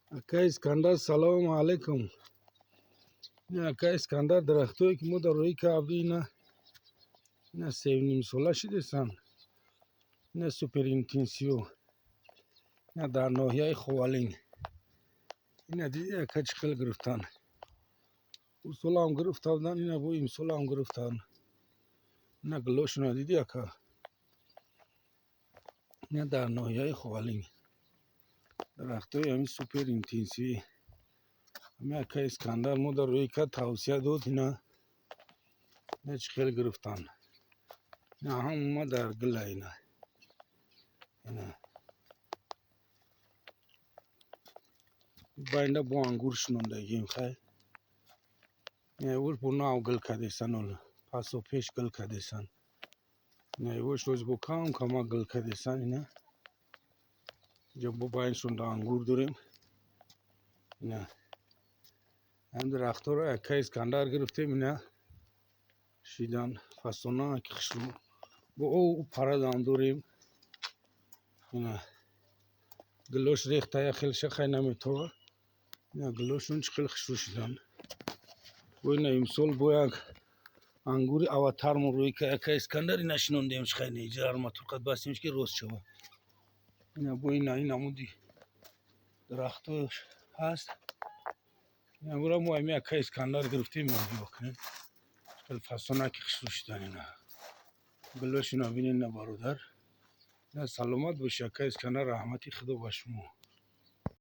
Акай Искандар, салому алайкум. Акай Искандар, дарахтое ки мо дар рӯи кардӣ, ина 3,5 сола шидесан. Ина супер интенсив. Ина дар ноҳияи Ховалинг. Ина диди, ака, чӣ хел гирифтан. Ӯ солам гирифта будан, ина бо имсолам гирифтан. Ина гулошона диди, ака. Ина дар ноҳияи Ховалинг. Дарахтои ҳамин супер интенсивӣ. Ҳамин ака Искандар мо дар рӯи кард, тавсия дод, ина ина чӣ хел гирифтан. Ина ҳама дар гула ина. Ина. Байнда бо ангур шинондагием, хай. Ина ивош бо нав гул кардесан ҳоло. Пасо пеш гул кардесан. Ина ивош роз бо кам камак гул кардесан ина. Инҷо бо байншонда ангур дорем. Ина. Ҳамин дарахтҳоро ака Искандар гирифтем, ина шидан фасона ки хушрӯ. Бо ӯ парадам дорем. Ина гулош рехта, як хел шахай наметова. Ина гулошон чӣ хел хушрӯ шидан. Бо ина имсол бо як ангури аватармо рӯи ака Искандар ина шинондем, чихайне иҷа арматурқат бастем, ки рост шава. Ина бо ина ин намуди дарахтош ҳаст. Ина бура мо ҳами ака Искандар гирифтем, нигоҳ кунед. Хел фасонаки хушрӯ шидан ина. Гулошона бинед, на, бародар. Ина саломат бошӣ, ака Искандар, раҳмати Худо ба шумо.